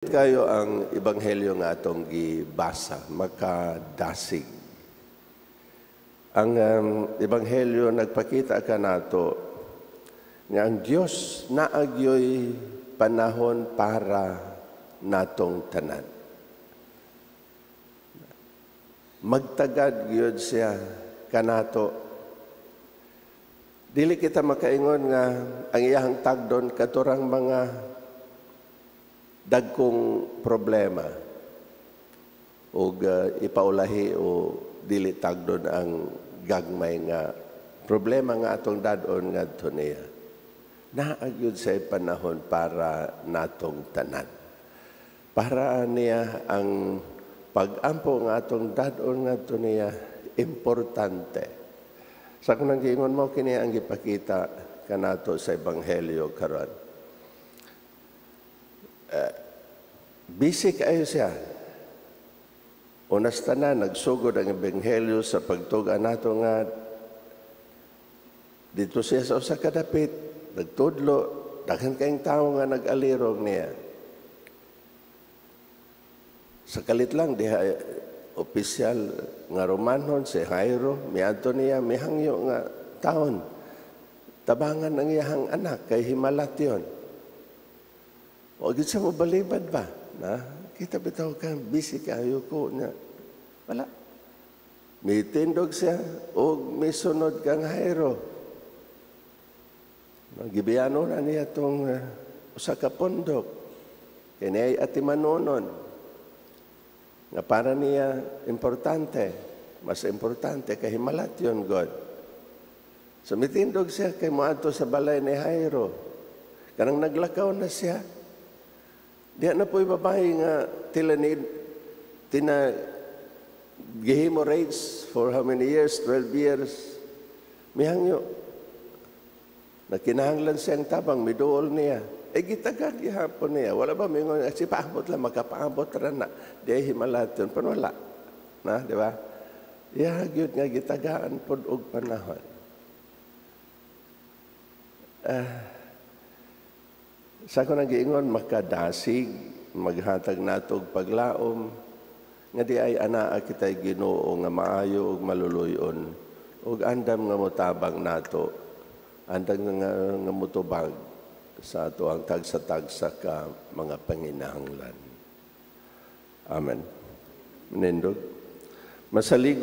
Kayo ang ebanghelyo nga atong gibasa, makadasig. Ang ebanghelyo nagpakita kanato nga ang Dios naa gyoy panahon para natong tanan. Magtagad gyud siya kanato. Dili kita makaingon nga ang iyahang tagdon katurang mga dagkong problema ug ipaulahi o dili tagdon ang gagmay nga problema nga atong dad-on ngadto niya. Naa gyud sa panahon para natong tanan. Para niya ang pag-ampo nga atong dad-on ngadto niya importante. Sa akong nang giingon, mo kini ang gipakita kanato sa ebanghelyo karon. Busy kaayo siya. Unas tanan, nagsugod ang ebanghelyo sa pagtug-an nato nga dito siya sa usa ka dapit, nagtudlo, daghan kayong tao nga nag-alirong niya. Sa kalit lang, diha opisyal nga Romanhon, si Jairo, miadto niya, mihangyo nga taon. Tabangan ang iyahang anak, kay himalatyon. O gid siya mo balibad ba? Na, kita bitaw ka, busy kayo ko. Na, wala. Mitindog siya, o misunod kang Jairo. Gibiyano na niya itong usa ka pundok. Kini ay atimanunon. Nga para niya importante, mas importante kay himalatyon God. So mitindog siya kay moadto sa balay ni Jairo. Kanang naglakaw na siya, diya na po'y babae nga tila ni tina gihemorrhage for how many years? 12 years. Mihangyo. Na kinahanglan siyang tabang, miduol niya. Eh gitagad gihapon niya. Wala ba mingon, si paabot lang, makapaabot ra na. Di ay himalatyon. Pero wala. Na, di ba? Ya, gyud nga gitagaan pod og panahon. Sa ako nang giingon, makadasig, maghatag nato og paglaom, nga di ay anaa kita'y Ginoo nga maayo ug maluluyon, ug andam nga motabang nato, andam nga motubag sa ato ang tagsa-tagsa ka mga panginahanglan. Amen. Nindog. Masalig